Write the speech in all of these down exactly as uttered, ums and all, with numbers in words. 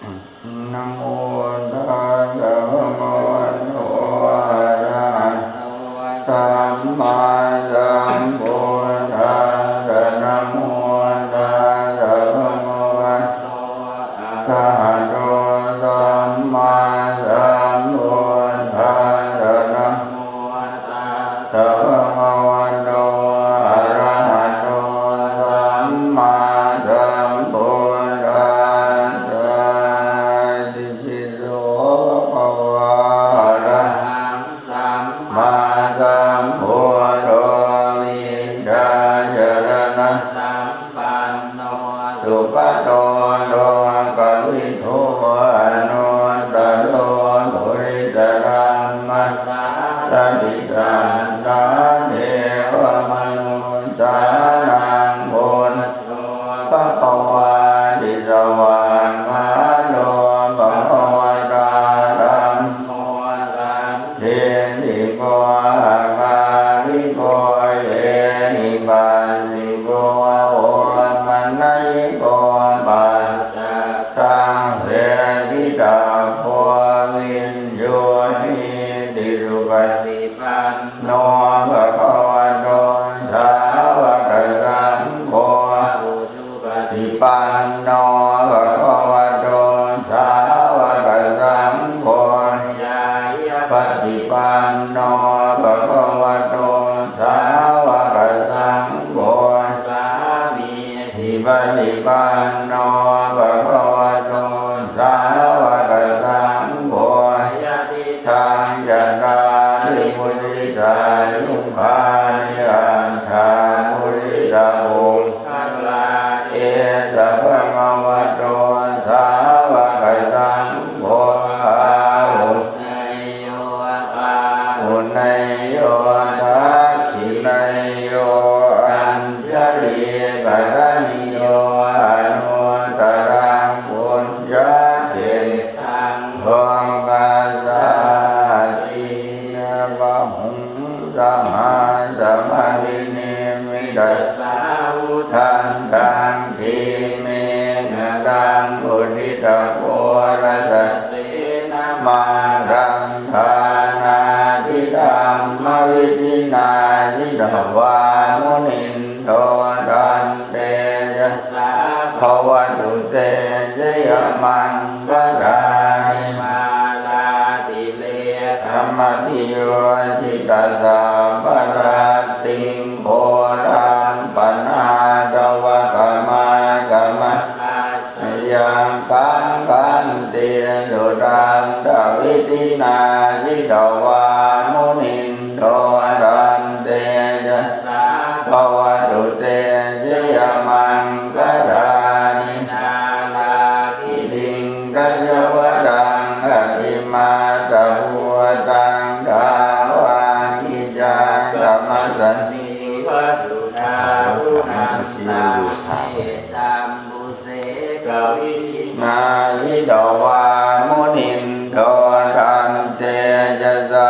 Namo tassa bhagavato arahato sammāsambuddhassa. Namo tassa bhagavato arahato sammāsambuddhassa. Namo tassa bhagavato arahato sammāsambuddhassa. Itipi so bhagavā arahaṃ sammāsambuddho vijjācaraṇasampanno sugato lokavidū anuttaro purisadammasārathi satthā devamanussānaṃ buddho bhagavāti. Svākkhāto bhagavatā dhammo sandiṭṭhiko akāliko ehipassiko opanayiko paccattaṃ veditabbo viññūhīti. Supaṭipanno bhagavato sāvakasaṅgho, ujupaṭipanno bhagavato sāvakasaṅgho, ñāyapaṭipanno bhagavato sāvakasaṅgho, sāmīcipaṭipanno bhagavato sāvakasaṅgho, yadidaṃ cattāri purisayugāni aṭṭha purisapuggalā, esa bhagavato sāvakasaṅgho āhuneyyo pāhuneyyo dakkhiṇeyyo añjalikaraṇīyo anuttaraṃ puññakkhettaṃ lokassāti. Bāhuṃ sahassamabhinimmitasāvudhantaṃ grīmekhalaṃ uditaghorasasenamāraṃ dānādidhammavidhinā jitavā munindo tantejasā bhavatu te jayamaṅgalāni. Mārātirekamabhiyujjhitasabbarattiṃ ghorampanāḷavakamakkhamathaddhayakkhaṃ khantīsudantavidhinā jitavā munindo tantejasā bhavatu te jayamaṅgalāni. Nāḷāgiriṃ gajavaraṃ atimattabhūtaṃ dāvaggicakkamasanīva sudāruṇantaṃ mettambusekavidhinā jitavā munindo tantejasā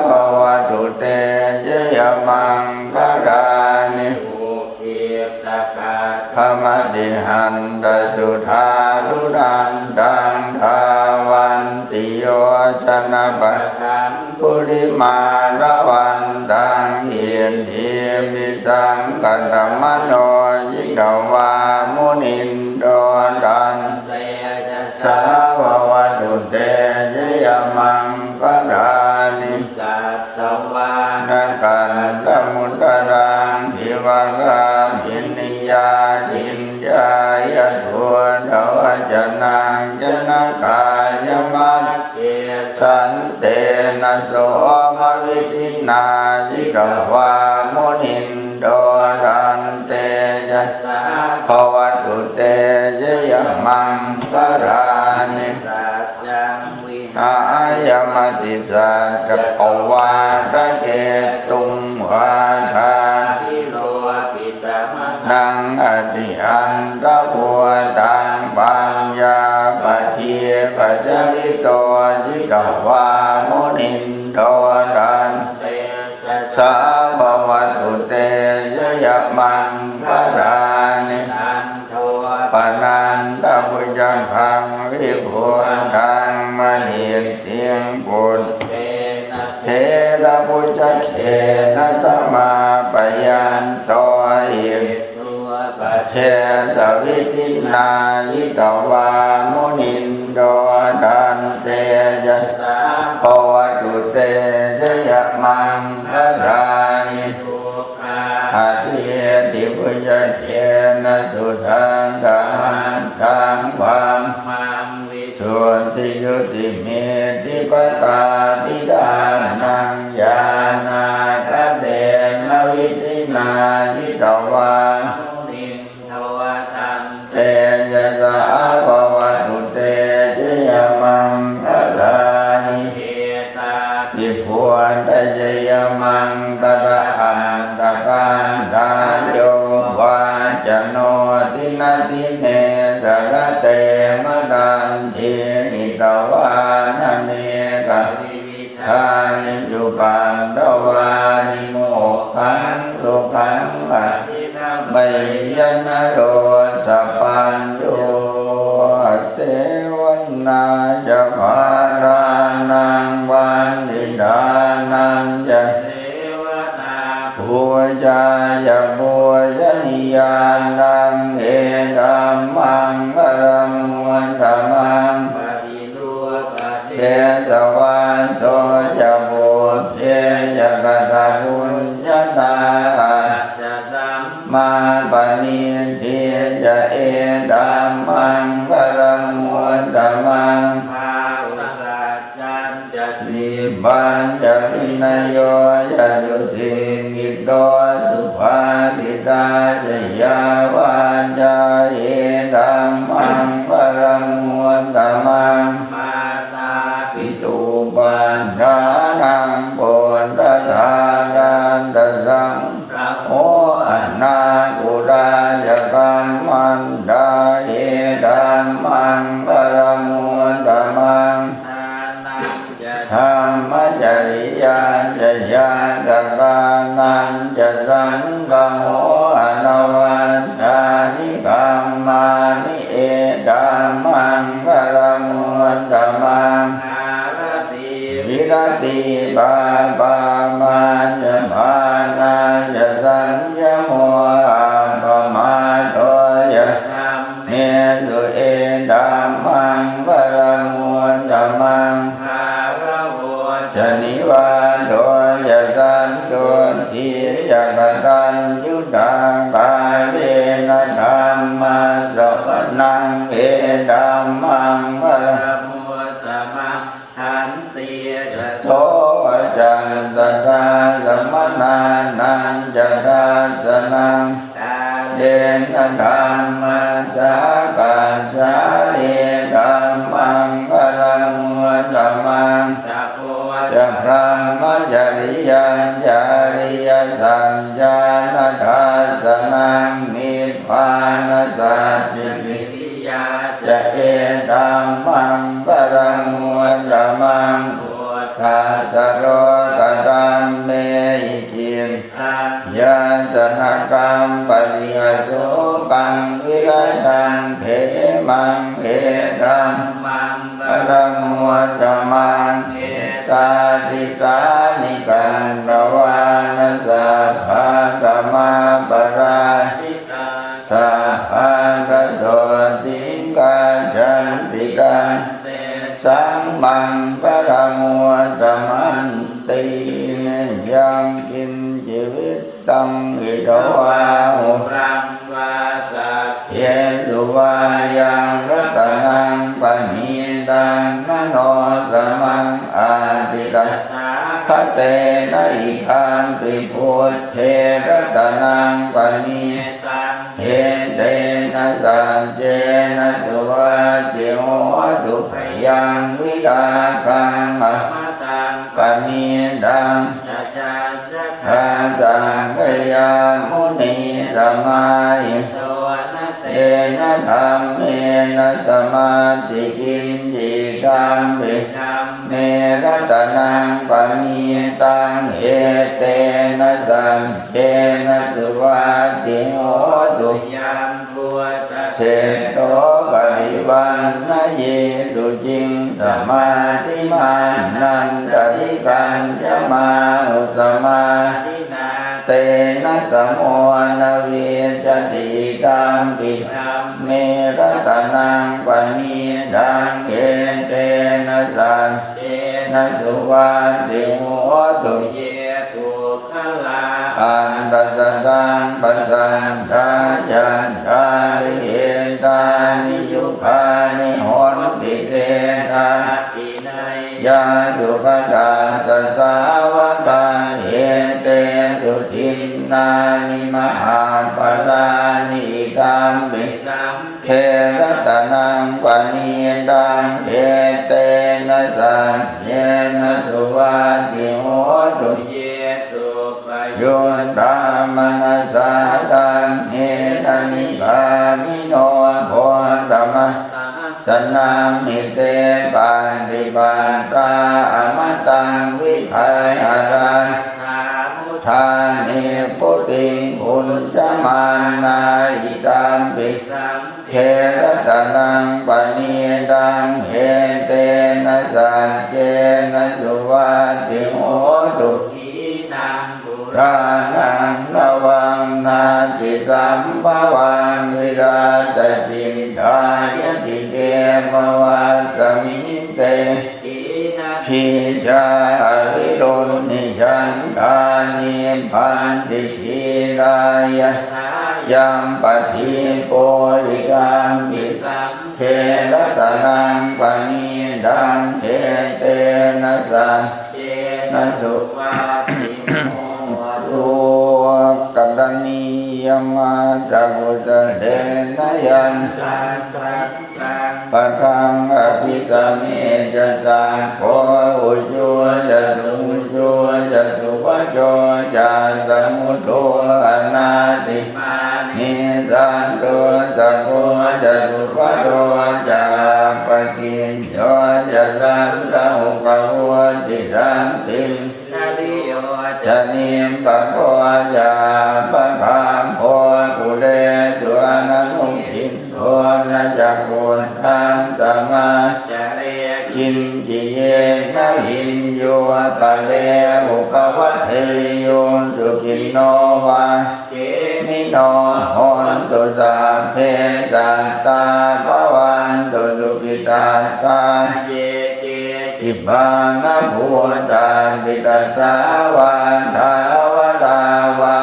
bhavatu te jayamaṅgalāni. Ukkhittakhaggamatihatthasudāruṇantaṃ dhāvantiyojanapathaṅgulimālavantaṃ iddhībhisaṅkhatamano jitavā munindo tantejasā bhavatu te jayamaṅgalāni. Katvāna kaṭṭhamudaraṃ iva gabbhinīyā ciñcāya duṭṭhavacanaṃ janakāyamajjhe santena somavidhinā jitavā munindo tantejasā bhavatu te jayamaṅgalāni. Saccaṃ vihāya matisaccakavādaketuṃ vādābhiropitamanaṃ atiandhabhūtaṃ paññāpadīpajalito jitavā munindo tantejasā bhavatu te jayamaṅgalāni. Nandopanandabhujagaṃ vibudhaṃ Buddhaṃ mahiddhiṃ puttena therabhujagena damāpayanto iddhūpadesavidhinā jitavā munindo tantejasā bhavatu te jayamaṅgalāni. Duggāhadiṭṭhibhujagena sudaṭṭhahatthaṃ brahmaṃ visuddhijutimiddhibakābhidhānaṃ ñāṇāgadena vidhinā jitavā munindo tantejasā bhavatu te jayamaṅgalāni. Etāpi buddhajayamaṅgalaaṭṭhagāthā yo vācano dinadine sarate matandī hitvānanekavividhāni cupaddavāni mokkhaṃ sukhaṃ adhigameyya naro sapañño. Asevanā ca bālānaṃ paṇḍitānañca pūjā ca pūjanīyānaṃ etammaṅgalamuttamaṃ. Paṭirūpadesavāso ca pubbe ca katapuññatā attasammāpaṇidhi ca etammaṅgalamuttamaṃ. Bāhusaccañca sippañca vinayo ca susikkhito subhāsitā ca yā vācā etammaṅgalamuttamaṃ. Mātāpituupaṭṭhānaṃ puttadārassa saṅgaho anākulā ca kammantā etammaṅgalamuttamaṃ. Dānañca dhammacariyā ca ñātakānañca saṅgaho anavajjāni kammāni etammaṅgalamuttamaṃ. Āratī viratī pāpā majjapānā ca saññamo appamādo ca dhammesu etammaṅgalamuttamaṃ. Gāravo ca nivāto ca santuṭṭhī ca kataññutā kālena dhammassavanaṃ etammaṅgalamuttamaṃ. Khantī ca sovacassatā samaṇānañca dassanaṃ kālena dhammasākacchā etammaṅgalamuttamaṃ. Tapo ca brahmacariyañca ariyasaccāna dassanaṃ nibbānasacchikiriyā ca etammaṅgalamuttamaṃ. Phuṭṭhassa lokadhammehi cittaṃ yassa na kampati asokaṃ virajaṃ khemaṃ etammaṅgalamuttamaṃ. Etādisāni katvāna sabbatthamaparājitā sabbattha sotthiṃ gacchanti tantesaṃ maṅgalamuttamanti. Yaṅkiñci vittaṃ idha vā huraṃ vā saggesu vā yaṃ ratanaṃ paṇītaṃ na no samaṃ atthi tathāgatena idampi buddhe ratanaṃ paṇītaṃ etena saccena suvatthi hotu. Khayaṃ virāgaṃ amataṃ paṇītaṃ ca yaṃ sakkhā sakkhayā munī samāhito na tena dhammena samatthi kiñci idampi dhamme ratanaṃ paṇītaṃ etena saccena suvatthi hotu. Yaṃ buddhaseṭṭho parivaṇṇayī su samādhimānantarikaññamāhu samādhinā, tena samo na vijjati, idampi dhamme ratanaṃ paṇītaṃ, etena saccena suvatthi hotu. Ye puggalā aṭṭha sataṃ pasatthā, cattāri etāni yugāni honti, te dakkhiṇeyyā sugatassa sāvakā, etesu dinnāni mahapphalāni, idampi saṅghe ratanaṃ paṇītaṃ, etena saccena suvatthi hotu. Ye suppayuttā manasā daḷhena, nikkāmino gotamasāsanamhi, te pattipattā amataṃ vigayha, laddhā mudhā nibbutiṃ bhuñjamānā, idampi saṅghe ratanaṃ paṇītaṃ, etena saccena suvatthi hotu. Khīṇaṃ purāṇaṃ navaṃ natthi sambhavaṃ, virattacittāyatike bhavasmiṃ, te khīṇabījā avirūḷhichandā, nibbanti dhīrā yathāyampadīpo, idampi saṅghe ratanaṃ paṇītaṃ, etena saccena suvatthi hotu. Karaṇīyamatthakusalena, yaṃ saṃ padaṃ abhisamecca, sakko ujū ca suhujū ca, suvaco cassa mudu anatimānī, santussako ca subharo ca, appakicco ca sallahukavutti, santin driyo ca nipako ca, appagabbho kulesu ananugiddho, na ca khuddaṃ samācare kiñci, yena viññū pare upavadeyyuṃ. Sukhino vā khemino hontu, sabbe sattā bhavantu sukhitattā. Ye ke ci pāṇabhūtatthi, tasā vā thāvarā vā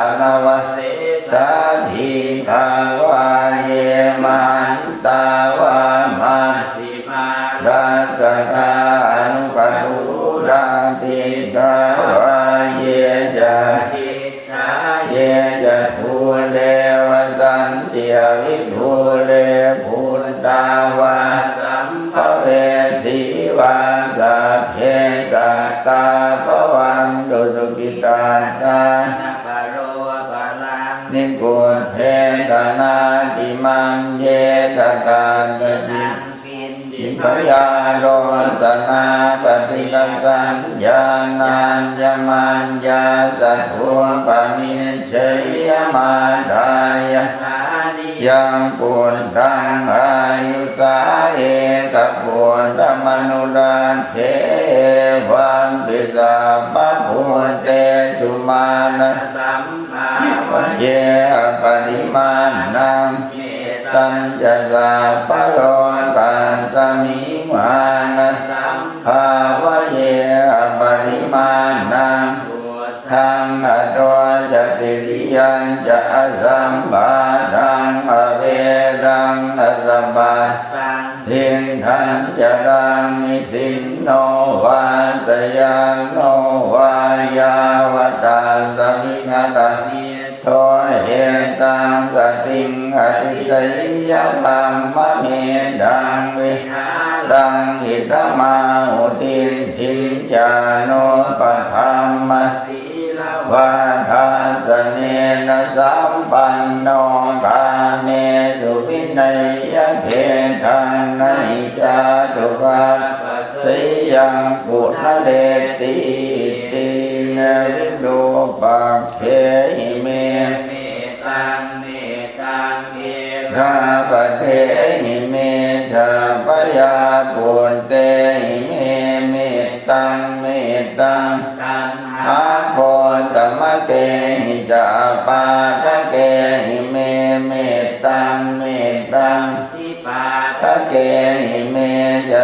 anavasesā, dīghā vā ye mahantā vā, majjhimā rassakā aṇukathūlā, diṭṭhā vā ye ca aṭṭhā, ye ca dūre vasanti avidūre, bhūtā vā sambhavesī vā, sabbe sattā bhavantu sukhitattā. Na paro paraṃ nikubbetha, nātimaññetha katthaci bhayālosanā paṭighasaññā, nāññamaññassa dukkhamiccheyya. Mātā yathā niyaṃ puttaṃ āyusā ekaputtamanurakkhe, evampi sabbabhūtesu mānasam bhāvaye aparimāṇaṃ. Mettañca sabbalokasmiṃ mānasam bhāvaye aparimāṇaṃ, uddhaṃ adho ca tiriyañca asambādhaṃ averaṃ asapattaṃ. Tiṭṭhañcaraṃ nisinno vā sayāno vā yāvatassa vigatamiddho, etaṃ satiṃ adhiṭṭheyya, brahmametaṃ vihāraṃ idhamāhu. Diṭṭhiñca anupagamma sīlavā dassanena sampanno, kāmesu vineyya gedhaṃ, na hi jātu gabbhaseyyaṃ punaretīti. Virūpakkhehi me, mettaṃ mettaṃ, erāpathehi me ca, byāputte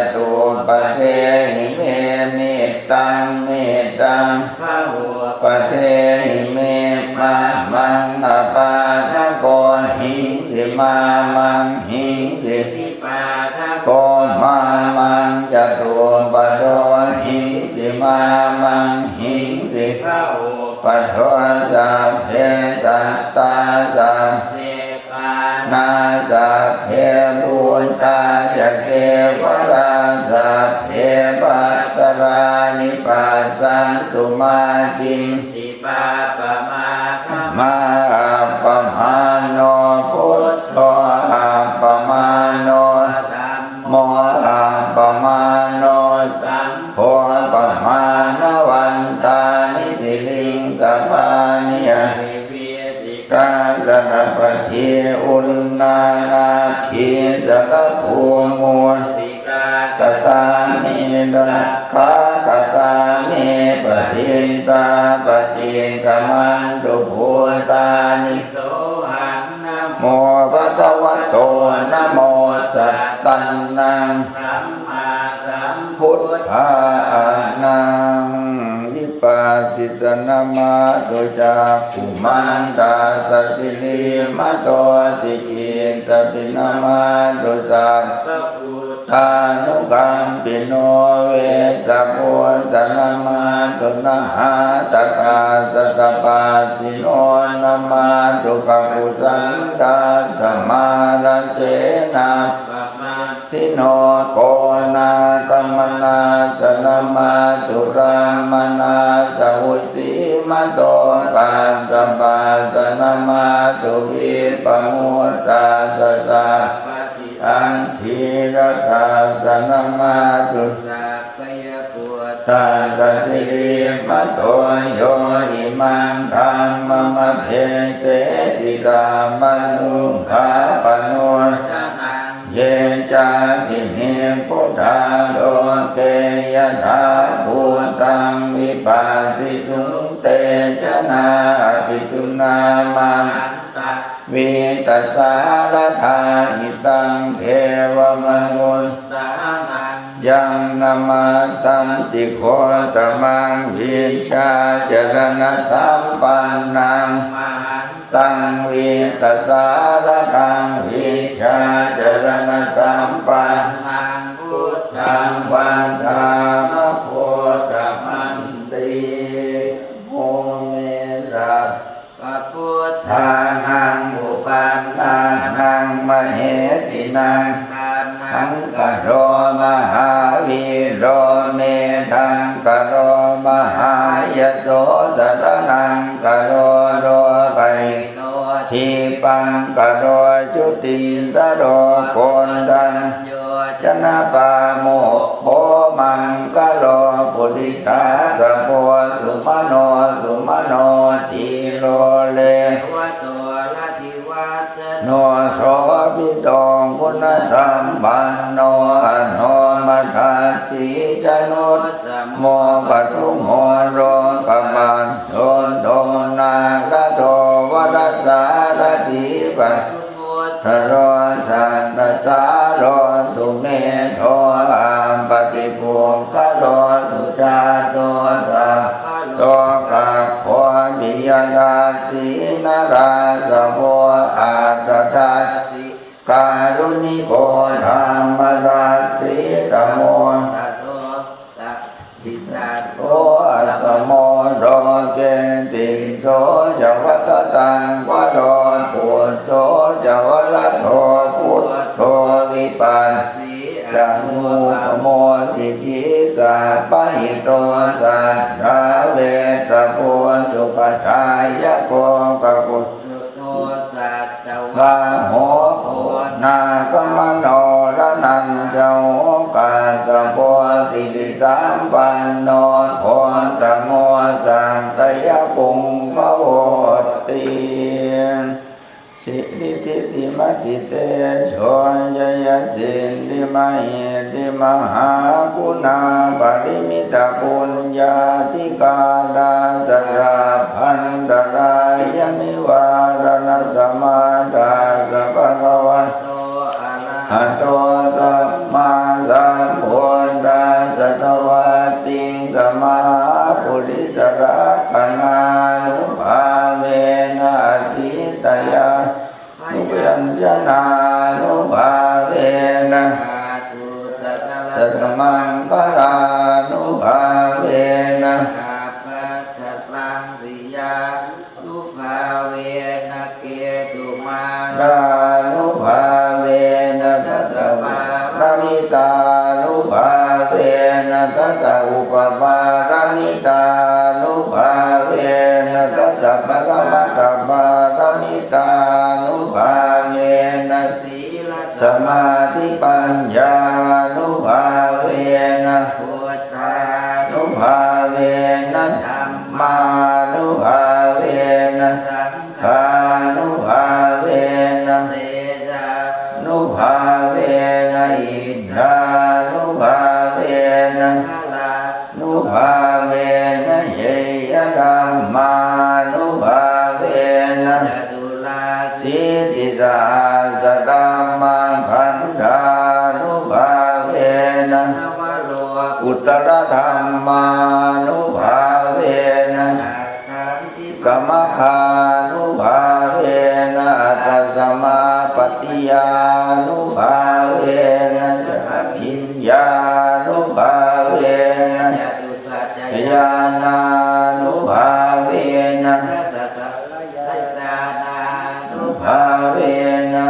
Catupadehi me mettaṃ, mettaṃ bahūpadehi me, mā maṃ apādako hiṃsi, mā maṃ hiṃsi, pādako mā maṃ catupado hiṃsi, mā maṃ hiṃsi bahūpado. Sabbe sattā sabbe pāṇā sabbe bhūtā ca kevalā, sabbe bhadrāni passantu mā kiñci pāpamāgamā. Appamāṇo buddho, appamāṇo dhammo, appamāṇo saṅgho, pamāṇavantāni siriṃsapāni, girisikharataṭapāti uṇṇānābhī sarabū mūsi kā. Katā me rakkhā, katā me parittā, paṭikkamantu bhūtāni. Sohaṃ namo bhagavato, namo sattannaṃ sammāsambuddhānaṃ. Vipassissa namatthu cakkhumantassa sirīmato, sikhissapi namatthu sabba buddhānukampino, vessabhussa namatthu nhātakassa tapassino, namatthu kakusandhassa mārasenāpamaddino, konāgamanassa namatthu brāhmaṇassa vusīmato, kassapassa namatthu vippamuttassa sabba siddhiṃ, dhīrassa namatthu sakyaputtassa sirīmato, yo imaṃ dhammamadesesi sabbadukkhapamuccanaṃ. Ye cāpi nibbuthā loke yathābhūtaṃ vipassisuṃ, te janā apisuṇā mahantā vītasāradā. Hitaṃ devamanussānaṃ yaṃ namassanti gotamaṃ, vijjācaraṇasampannaṃ mahantaṃ vītasāradaṃ, vijjācaraṇasampannaṃ buddhaṃ vandāma gotamanti. Namo me sabba buddhānaṃ uppannānaṃ mahesinaṃ, taṇhaṅkaro mahāvīro, medhaṅkaro mahāyaso, saraṇaṅkaro lokahito, dīpaṅkaro jutindharo, koṇḍañño janapāmokkho, maṅgalo purisāsabho, sumano sumano dhīro, revato rativaḍḍhano, sobhito guṇasampanno, anomadassī januttamo, padumo lokamaddhunto, nārado varasārathī, pa puttaro satasāro, sumedho appaṭipuggalo, sujāto sabbalokaggo, piyadassī narāsabho, atthadassī kāruṇiko, dhammadassi tamottaro, sa hitatto asamo loke, tisso ca vadataṃ varo, phusso ca varado buddho, vipassī ca anūpamo sikhī, sabbahito satthā vessabhū sukhadāyako, kaku bāho, koṇāgamano raṇañjaho, kassapo sirisampanno, gotamo sakyapuṅgavoti. Siridhitimatitejojayasiddhimahiddhimahāguṇāparimitapuññādhikārā, sabbantarāyanivāraṇasamatthassa bhagavato arahato sammāsambuddhassa dasamaṅgalānubhāvena sabbattha saṅgiyā nubhāvena ketumālānubhāvena dasapāramitānubhāvena dasaupapāramitānubhāvena dasaparamatthapāramitānubhāvena sīlasamādhipaññānubhāvena buddhānubhāvena dhammānubhāvena saṅ ghānubhāvena tejānubhāvena iddhānubhāvena balānubhāvena ñeyyadhammānubhāvena caturāsītisahassadhammakkhandhānubhāvena navalokuttaradhammānubhāvena kamaggānubhāvena aṭṭhasamāpattiyānubhāvena chaḷabhiññānubhāvena catusaccañāṇānubhāvena dasasahassajāṇānubhāvena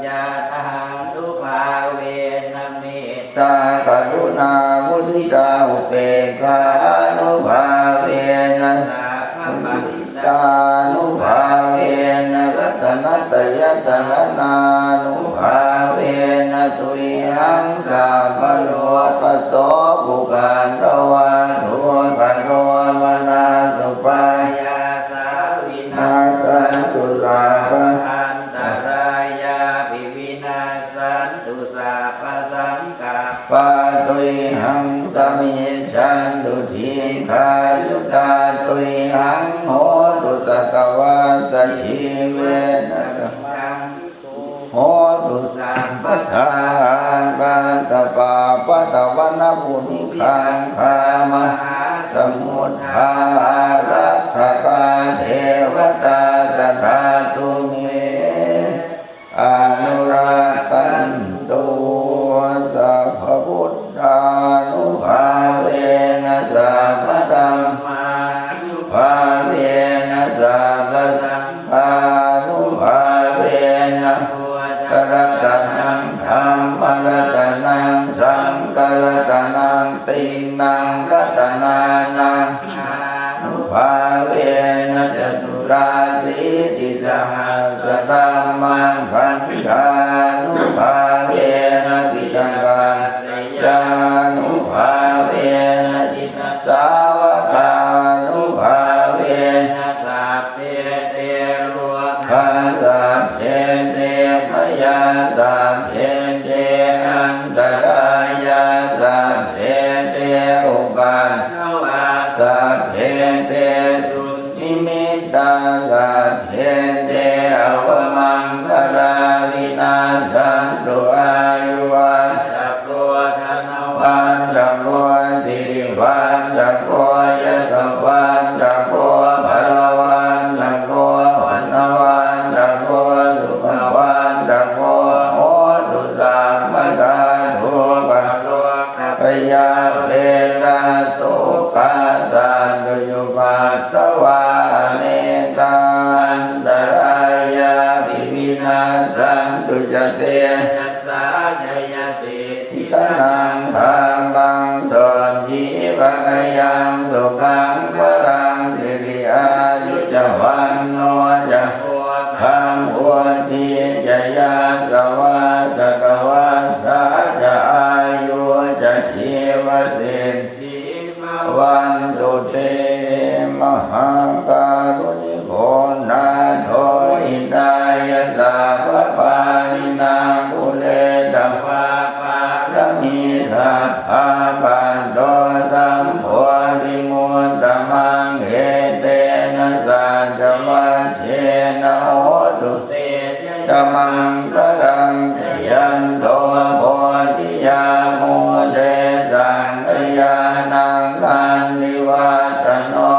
ñāṇānubhāvena mettākaruṇāmuditāupekkhānubhāvena sabbaparittānubhāvena ratanattayasaraṇānubhāvena tuyhaṃ sabbarogasokupaddavadukkhadomanassupāyāsā vinassantu sabba antarāyāpi vinassantu sabbasaṅkappā tuyhaṃ samijjhantu dīghāyutā tuyhaṃ hotu satavassajīvena sadā hotu sabbadā. Ākāsapabbatavanabhūmigaṅgāmahā samuddā ārakkhakā devatā sadā tumhe anurakkhantu. Sabbabuddhānubhāvena sabbadhammānubhāvena sabbasaṅghānubhāvena buddharatanaṃ dhammaratanaṃ saṅgharatanaṃ tiṇṇaṃ ratanānaṃ ānubhāvena caturāsītisahassadhammakkhandhānubhāvena piṭakattayānubhāvena jinasāvakānubhāvena sabbe te rogā sabbe te bhayā sabbe te antarāyā sabbe te upaddavā sabbe te dunnimittā sabbe te avamaṅgalā vinassantu. Āyuvaḍḍhako dhanavaḍḍhako sirivaḍḍhako yasavaḍḍhako balavaḍḍhako vaṇṇavaḍḍhako sukhavaḍḍhako hotu sabbadā. Dukkharogabhayā verā sokā sattu cupaddavā anekā antarāyāpi vinassantu ca tejasā. Jayasiddhi dhanaṃ lābhaṃ sotthi bhāgyaṃ sukhaṃ balaṃ siri āyu ca vaṇṇo ca bhogaṃ vuḍḍhī ca yasavā satavassā ca āyū ca jīvasiddhī bhavantu te. Mahākāruṇiko nātho hitāya sabbapāṇinaṃ pūretvā pāramī sabbā patto sambodhimuttamaṃ etena saccavajjena hotu te jayamaṅgalaṃ. Jayanto bodhiyā mūle sakyānaṃ nandivaḍḍhano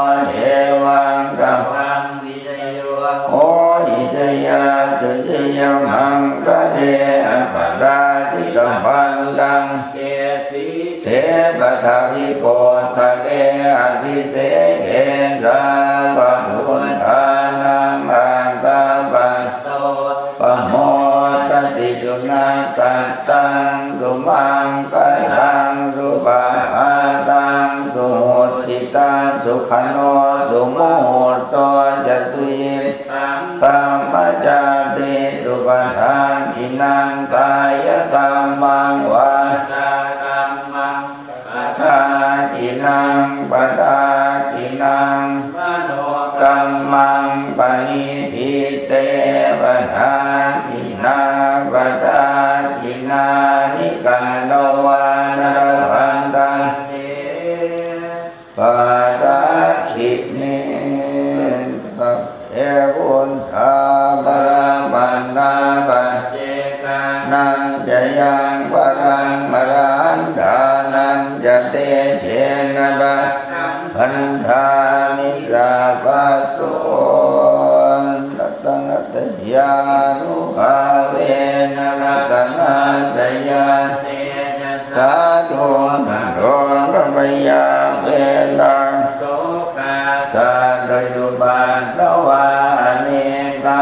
evaṃ tvaṃ vijayo hohi jayassu jayamaṅgale. Aparājitapallaṅke Taṃ ke sīse paṭhavipokkhare abhiseke sabbabuddhānaṃ aggappatto pamodati. Sunakkhattaṃ sumaṅgalaṃ supabhātaṃ suhuṭṭhitaṃ sukhaṇo sumuhutto ca suyiṭṭhaṃ brahmacārisu. Padakkhiṇaṃ kāyakammaṃ vācākammaṃ padakkhiṇaṃ padakkhiṇaṃ manokammaṃ paṇidhī te padakkhiṇā. Padakkhiṇāni katvāna labhantatthe padakkhiṇe. Sabbe buddhā balappattā paccekānañca yaṃ balaṃ arahantānañca tejena rakkhaṃ bandhāmi sabbaso. Ratanattayānubhāvena ratanattayatejasā dukkharogabhayā verā sokā sattu cupaddavā anekā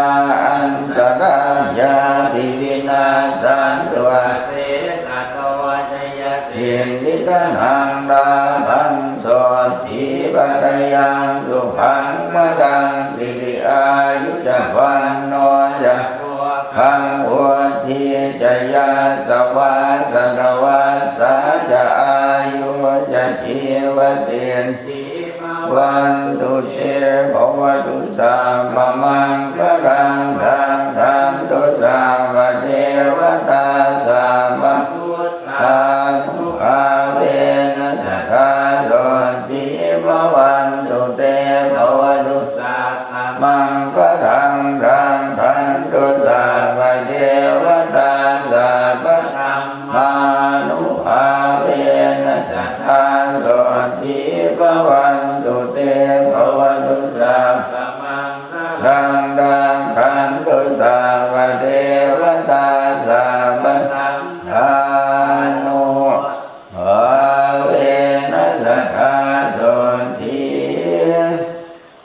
antarāyāpi vinassantu asesato. Jayasiddhi dhanaṃ lābhaṃ sotthi bhāgyaṃ sukhaṃ balaṃ siri āyu ca vaṇṇo ca bhogaṃ vuḍḍhī ca yasavā satavassā ca āyū ca jīvasiddhī bhavantu te. Bhavatu sabbamaṅgalaṃ rakkhantu sabbadevatā sabbabuddhānubhāvena sadā sotthī bhavantu te. Bhavatu sabbamaṅgalaṃ rakkhantu sabbadevatā sabbadhammānubhāvena sadā sotthī bhavantu te. Bhavatu sabbamaṅgalaṃ rakkhantu sabbadevatā sabbasaṅghānubhāvena sadā sotthī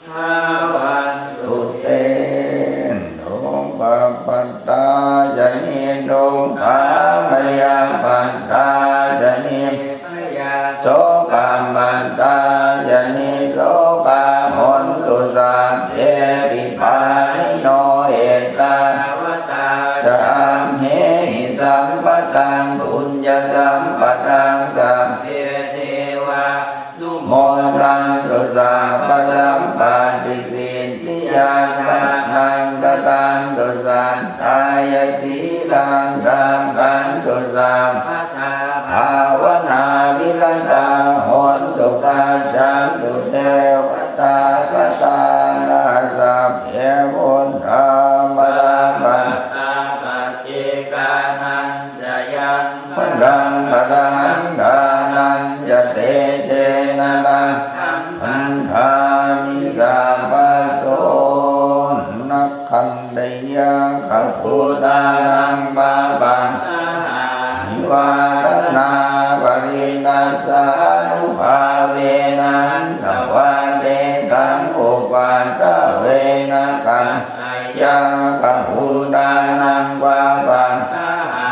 bhavantu te. Dukkhappattā ca niddukkhā bhayappattā ca nibbhayā sokappattā ca nissokā hontu sabbepi pāṇino. Ettāvatā ca amhehi sambhataṃ puññasampadaṃ sabbe devā numodantu sabbasampattisiddhiyā. Dānaṃ dadantu saddhāya sīlaṃ rakkhantu sabbadā bhāvanābhiratā hontu gacchantu devatāgatā. Sabbe buddhā balappattā paccekānañca yaṃ balaṃ arahantānañca tejena rakkhaṃ bandhāmi sabbaso. Nakkhattayakkhabhūtānaṃ pāpaggahanivāraṇā parittassānubhāvena hantvā tesaṃ upaddave. Nakkhattayakkhabhūtānaṃ pāpaggaha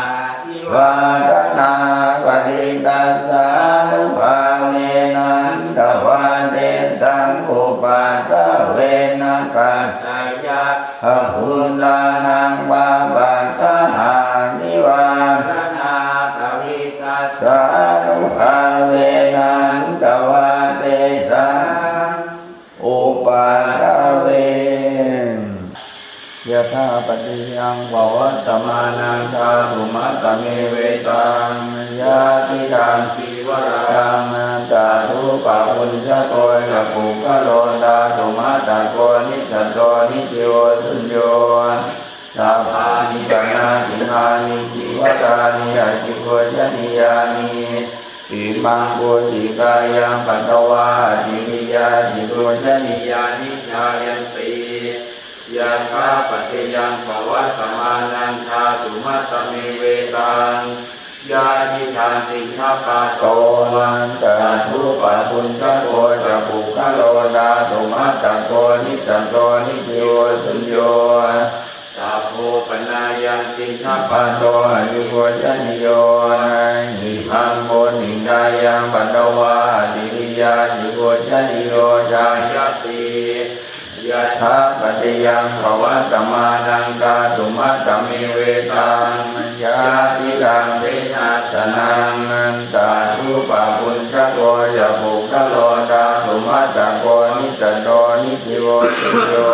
nivāraṇā parittassānubhāvena hantvā tesaṃ upaddave. Nakkhattayakkhabhūtānaṃ pāpaggahanivāraṇā parittassānubhāvena hantvā tesaṃ upaddave. Yathāpaccayaṃ pavattamānaṃ dhātumatameveṭaṃ, yadidaṃ cīvaraṃ tathūpabhuñjako ca puggalo dhātumatako nissatto nijjīvo suñño. Sabāni panātītāni cīvarāni ajigucchanīyāni. Imaṃ pūjikāyaṃ patvā ativiya ajigucchanīyāni jāyanti. Yathāpaccayaṃ pavattamānaṃ dhātumatameveṭaṃ, yadidaṃ piṇḍapāto tathūpabhuñjako ca puggalo dhātumattako nissatto nijjīvo suñño. Sabbo panāyaṃ piṇḍapāto acchipūjanīyo. Imaṃ bodhiṃ thāyaṃ patvā ācikkhiyā acchipūjanīyo jāyati. Yathāpaccayaṃ pavattamānaṃ dhātumattamevetaṃ yadidaṃ senāsanaṃ tathūpabhuñjako ca puggalo dhātumattako nissatto nijjīvo suñño.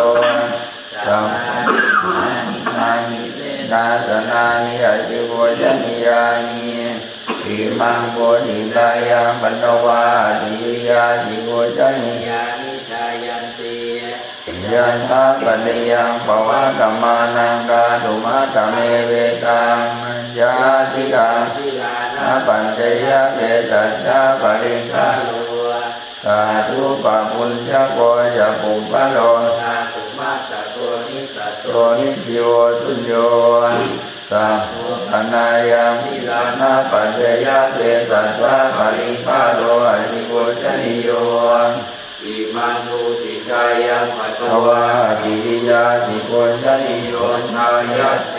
Sabbanāni senāsanāni acchipūjanīyāni. Imaṃ bodhiṃ thāyaṃ patvā ācikkhiyā acchipūjanīyāni jāyanti. Yathāpaccayaṃ pavattamānaṃ dhātumattamevetaṃ yadidaṃ gilānapaccayabhesajjaparikkhāro dhātupapuñjako ca puggalo dhātumattako nissatto nijjīvo suñño. Sabbo panāyaṃ gilānapaccayabhesajjaparikkhāro acchipūjanīyo. Imaṃ bodhiṃ thāyaṃ patvā ācikkhiyā acchipūjanīyo jāyati.